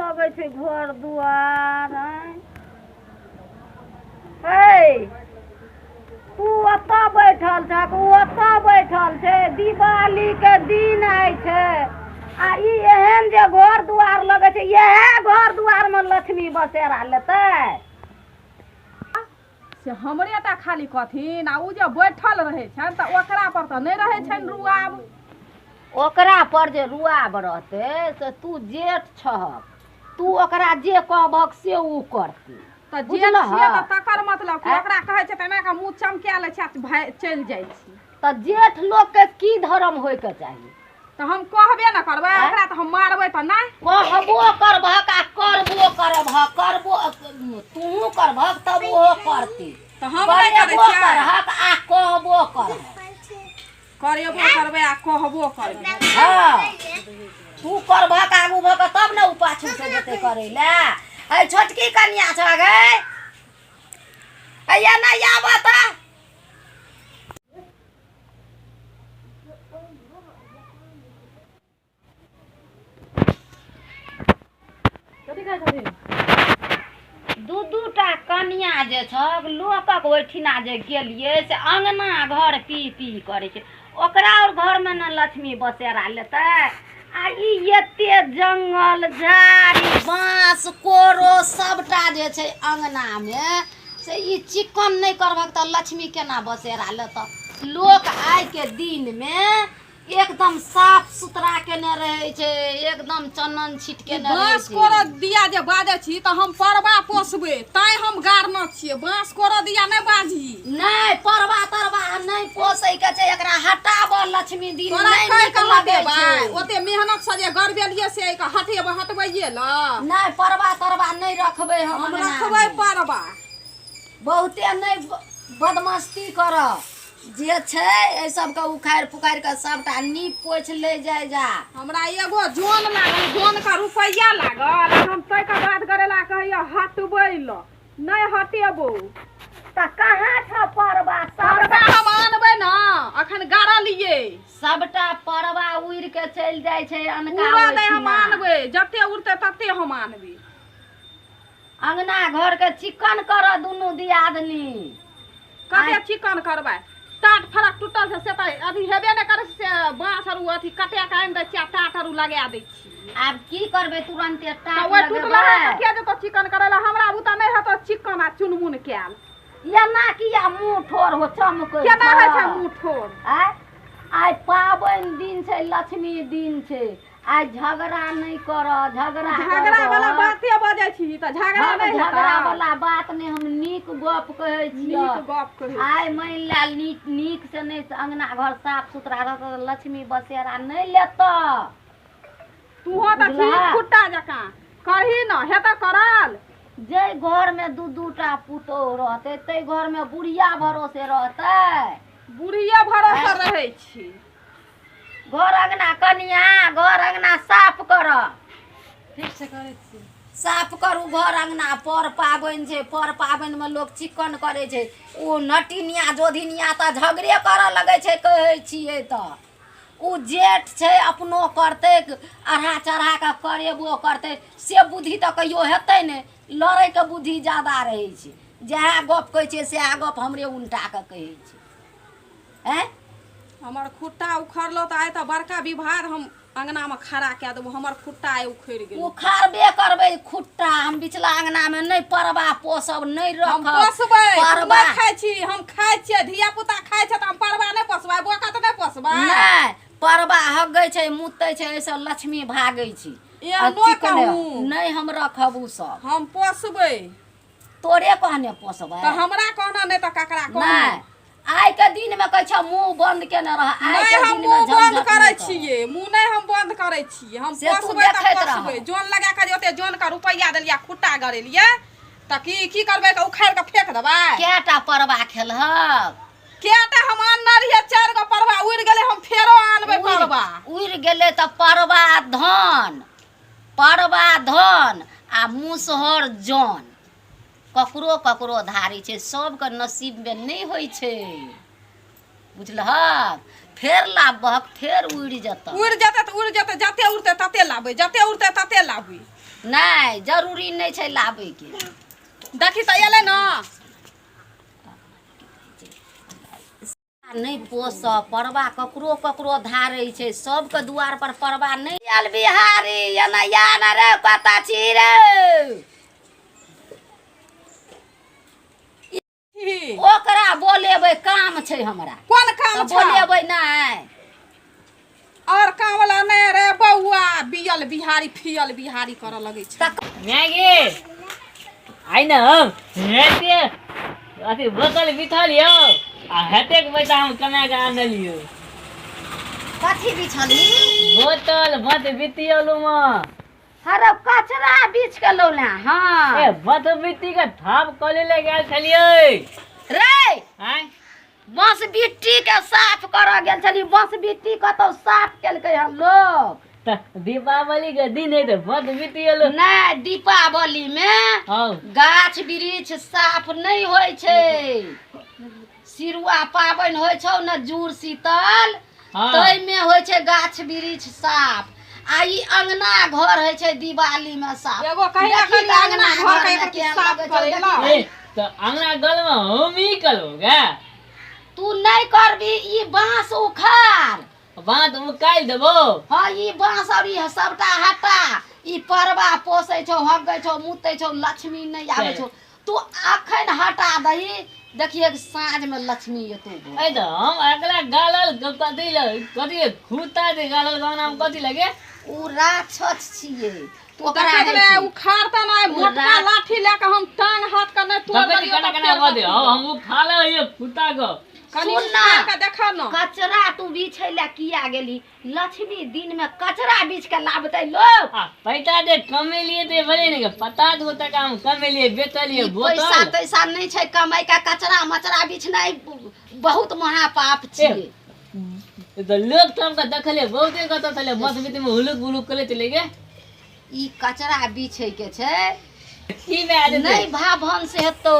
लगै छै घर दुआर आँय हे तू ओतऽ बैठल छहक ओ ओतऽ बैठल छै दिवालीके दिन आइ छै आ ई एहन जे घर दुआर लगै छै इएह घर दुआरमे लक्ष्मी बसेरा लेतै से हमरे टा खाली कहथिन आ ओ जे बैठल रहै छनि तऽ ओकरा पर तऽ नहि रहै छनि रुआब। ओकरा पर जे रुआब रहतै से तू जेठ छहक, तू ओकरा जे कहबहक से ओ करतै। तऽ जेठ छियै तऽ तकर मतलब कि ओकरा कहै छै तऽ एना कऽ मुँह चमका लै छै आ भाइ चलि जाइ छै। तऽ जेठ लोकके की धर्म होइके चाही? तऽ हम कहबे ने करबै ओकरा, तऽ हम मारबै तऽ नहि। कहबो करबहक आ करबो करबहक, करबो तूहू करबहक तब ओहो करती। तऽ हम नहि करै छियै। करहक आ कहबो करहक। करेबो करबै आ कहबो करबै। हँ, तू करबहक आगू भऽ कऽ तब ने ओ पाछू से जेतै करै लए। है छोटकी कनिया छह गै, हैया नहि आबऽ तऽ। कथी खाइ छथिन? दू दू टा कनिया जे छक, लोकक ओहिठिना जे गेलियै से अङ्गना घर पी पी करै छै, ओकरा आओर घरमे ने लक्ष्मी बसेरा लेतै? आ ई एते जङ्गल झाड़ी बाँस कोरो सबटा जे छै अङ्गनामे से ई चिकन नहि करबहक तऽ लक्ष्मी केना बसेरा लेतऽ? लोक आइके दिनमे एकदम साफ सुथरा केने रहै छै, एकदम चनन छीट केने रहै बाँस छै। कोरऽ दिया जे बाजै छी तऽ हम परबा पोसबै तैं हम गारने छियै। बाँस कोरऽ दिया नहि बाजही। नहि, परबा तरबा नहि पोसै के छै, एकरा हटाबऽ, लक्ष्मी दिन तोरा नहि कहि नीक कऽ लगै हटेबै? छै। ओते मेहनत से जे गड़बेलियै से एहिके हटेबै, हटबैये लए? नहि, परबा तरबा नहि रखबै हम। हम अङ्गनामे। रखबै परबा। बहुते नहि बदमस्ती करऽ, जे छै एहि सबके उखाड़ि पुखाड़ि कऽ सबटा नीप पोछि लै जाइ जा। हमरा एगो जोन लागल, जोन के रुपैआ लागल आ हम ताहिके बाद गरेला कहैया हटबै लए। नहि हटेबौ। तऽ कहाँ छौ परबा? परबा हम आनबै ने, अखन गाड़लियै। सबटा परबा उड़ि के चलि जाइ छै अनका उड़ऽ दे, हम ओहिठिना। आनबै, जते उड़तै तते हम आनबै। अंगना घर के चिकन कर दुनू दियादनी। कते चिकन करबै? टाट फरक टूटल छै से तऽ अथी हेबे नहि करै छै, से बाँस आर अथी कटा कऽ आनि दै छियै आ टाट आर लगा दै छियै। आब की करबै? तुरन्ते तऽ टाट ओहि टूटलहा लगेबै? के किया जेतौ चिकन करै लए? हमरा बुता नहि हेतौ चिकन आ चुनमुन कयल। एना किया मुँह ठोर हो चमकै? केना होइ छै मुँह ठोर? आँय, आइ पाबनि दिन छै, लक्ष्मी दिन छै, आइ झगड़ा नहि कर। झगड़ा झगड़ा वाला बाते बजै छी तऽ झगड़ा हम नहि झगड़ा हेतै। वाला बात नहि, हम नीक गप कहै छियऽ। नीक गप कहै। आइ मानि ले नीक नीक से नहि अंगना घर साफ सुथरा रहतौ तऽ लक्ष्मी बसेरा नहि लेतऽ। तूहो तऽ छी बुझलह? खुट्टा जकाँ करही न हेतऽ करल। जाहि घरमे दू दू टा पुतोहु रहतै ताहि घरमे बुढ़िया भरोसे रहतै। बुढ़िये भरोसे रहै छी। घर अंगना कनिया, घर अंगना साफ कर। ठीक छै, करै छियै। साफ करू घर अंगना। पर पाबनि छै, पर पाबनिमे लोक चिकन करै छै। ओ नटिनिया जोधिनिया तऽ झगड़े करऽ लगै छै। कहै छियै तऽ ओ जेठ छै, अपनो करतै, अढ़ा चढ़ा कऽ करेबो करतै, से बुद्धि तऽ कहियो हेतै नहि। लड़ैके बुद्धि ज्यादा रहै छै। जएह गप कहै छियै सएह गप हमरे उनटा कऽ कहै छै। आँय, हमर खुट्टा उखड़लो तऽ आइ तऽ बड़का विवाद हम अंगनामे खड़ा कए देबो। हमर खुट्टा आइ उखड़ि गेल। उखाड़बे करबै खुट्टा। हम बिचला अंगनामे नहि परबा पोसब, नहि हम रखब पोसबै। तू परबा। नहि खाइ छी, हम खाइ छियै, धिया पुता खाइ छै तऽ हम परबा नहि पोसबै, बोका तऽ नहि पोसबै? नहि, परबा हगै छै, मुतै छै, एहिसँ लक्ष्मी भागै छै। आ एहनो चिकने कहूँ। नहि, हम रखब ओ सब। हम पोसबै। तोरे कहने पोसबै? तऽ हमरा कहना नहि तऽ ककरा कहना? नहि, आइ के दिन मे कहै छौ मुँह बंद केने रह। आइ नहि के हम दिन मे मुँह बंद झंझट करै नहि कर। छियै, मुँह नहि हम बंद करै छियै। हम से तू पोसबै तऽ देखैत रह। पोसबै। जोन लगा कऽ जे ओते जोन के रुपैआ देलियै आ खुट्टा गड़ेलियै तऽ की की करबै? के उखाड़ि कऽ फेंक देबै? कएटा परबा खेलहक? कएटा हम आनने रहियै, 4 गो परबा उड़ि गेलै, हम फेरो आनबै परबा। उड़ि गेलै तऽ परबा धन, परबा धन आ मुसहर जन ककरो ककरो धारै छै, सबके नसीबमे नहि होइ छै, बुझलहक? फेर लाबहक, फेर उड़ि जेतऽ। उड़ि जेतै तऽ उड़ि जेतै, जते उड़तै तते लाबै, जते उड़तै तते लाबै। नहि जरूरी नहि छै लाबैके। देखी तऽ एलै ने। नहि पोसऽ परबा, ककरो ककरो धारै छै, सबके दुआर पर परबा नहि आयल। बिहारी एना या ना रे, कतऽ छी रे? ओकरा बोलेबै, काम छै हमरा। कोन काम तऽ छै? बोलेबै नहि। और काम वाला नहि रे बौआ, बियल बिहारी फियल बिहारी करऽ लगै छै। तऽ मैगी आइ ने हम हेते अथी बोतल बिथल यौ आ हेतेक पैसा हम कमा कऽ आनलियौ। कथी बिछली? बोतल बत बितियल मे। हरे कचरा बीछ के लौला? हाँ। ए बत बित्ती के थाप कऽ ले गेल छलियै। रे आँय? बाँस बिट्टी के साफ करऽ गेल छली, बाँस बिट्टी कतौ साफ केलकै हन लोक? तऽ दीपावली के दिन है तऽ बत बितियल। नहि, दीपावली मे हँ गाछ वृक्ष साफ नहि होइ छै। सिरुआ पाबनि होइ छौ ने, जूड़ शीतल, ताहिमे होइ छै गाछ वृक्ष साफ, आ ई अंगना घर होइ छै दिवाली मे साफ। एगो कही ना देखी कही तऽ अंगना घर के घरमे एक केहन साफ लगै छौ, करै देखी। ला। ए तऽ अंगना गलमे हम ई करबो गे? तू नहि करबी, ई बाँस उखाड़। बाँस उकालि देबो। हाँ, ई बाँस और ई सबटा हटा। ई परबा पोसै छौ, हगै छौ, मुतै छौ, लक्ष्मी नहि आबै छौ। तू अखन हटा दही, देखिए साँझ में लक्ष्मी एतौ घर। ए तऽ हम अगला गालल कथी लग कथी खूता जे गालल गाना में कथी लगे? उ राक्षस छियै, तू ओकरा देखै नहि छलै छी। उखाड़ता नहि, मोटका लाठी लए कऽ हम टांग हाथ के नहि तोड़ कथी देलियौ केना तऽ केना फेर कऽ दे हौ, हम उखा ले खूता के। कनि सुन ना। उखाड़ कऽ देखऽ न। कचरा तू बिछै लए किया गेली? लक्ष्मी दिन में कचरा बीछ के लाबतै लोक? आ पैसा जे कमेलिए ते भले ने 50 गो टका हम कमेलिए, बेचलिए ई पैसा बोतल। तैसा नहि छै कमाइ के, कचरा मचरा बिछनाइ बहुत महापाप छियै। तऽ लोक सबके देखलिए बहुते कतऽ छलै मसबित में हुलुक बुलुक कले चले गे। ई कचरा बिछै के छै? की भए जेतै? नहि भाव से हेतौ।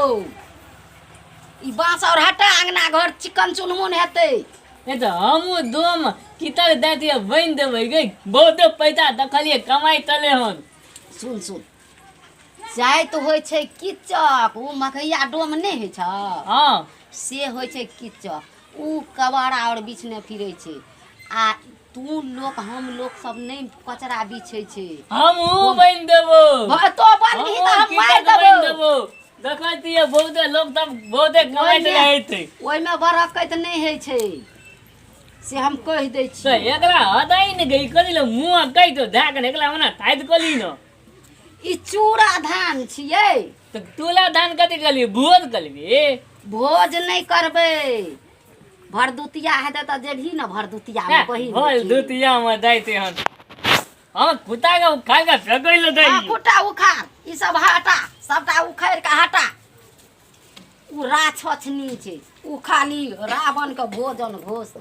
ई बाँस और हटा, अंगना घर चिकन चुनमुन हेतै। ए तऽ हमहूँ दोम कितक दए दिअ बनि देबै गे, बहुते पैसा देखलिए कमाइ तले हन। सुन सुन, जाइत होइ छै किचक, ओ मकैया डोम नहि होइ छौ? हँ। से होइ छै किचक, ओ कबाड़ा आओर बिछने फिरै छै, आ तू लोक हम लोक सब नहि कचरा बिछै छै। हमहूँ बनि देबो। तो बनबही तऽ हमहूँ हम मारि कितक बनि देबौ। देबो, देखै छियै बहुते लोक सब बहुते कमाइत ओहिमे रहै। ओहिमे बरकैत नहि होइ छै, से हम कहि दै तऽ छी। एकरा हटाइ ने गई कथी ले मुँह कहि दो धए कऽ एकरा ओना ताइत कली न। ई चूड़ा धान छियै। तऽ तुला धान कथी कहलियै, भोज कहलियै? भोज नहि करबै, भरदुतिया हेतै तऽ जेबही ने भरदुतियामे बहिन? भोज दुतियामे जाइते हन हम कुत्ता के उखाड़ के फेकै लए दै। हाँ, खुट्टा उखाड़, ई सब हटा, सबटा उखाड़ के हटा। उ राक्षस नी छै, उ खाली रावण के भोजन घोष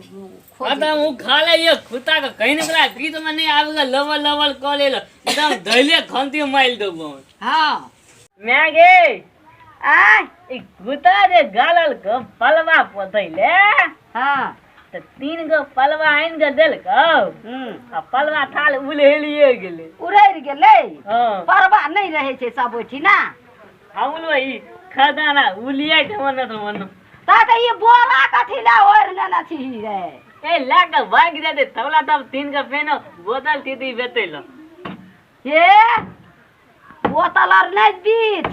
हाँ तऽ हम खा ले ये कुत्ता के, कहीं निकला गीत में नहीं आबे, लवल लवल कऽ लेल एकदम धैले खंती मारि देबो। हाँ। मैं गे। आय? ई कुत्ता जे गालल के पलवा पोतैले। हाँ। तऽ 3 गो पलवा आनि कऽ देलकौ आ पलवा थाल उलहेलिए गेलै। उड़ैर गेलै? हँ। परबा नहि रहै छै सब ओहिठिना। हम ई खजाना उलियाइ छै मन तऽ मन। ता तऽ ई बोरा कथी लए ओढ़ि लेने छी रे? ए लए कऽ भागि जेतै तबला, तब 3 गो पेनो बोतल थी बेचै लए। हे, बोतल आर नहि बीच।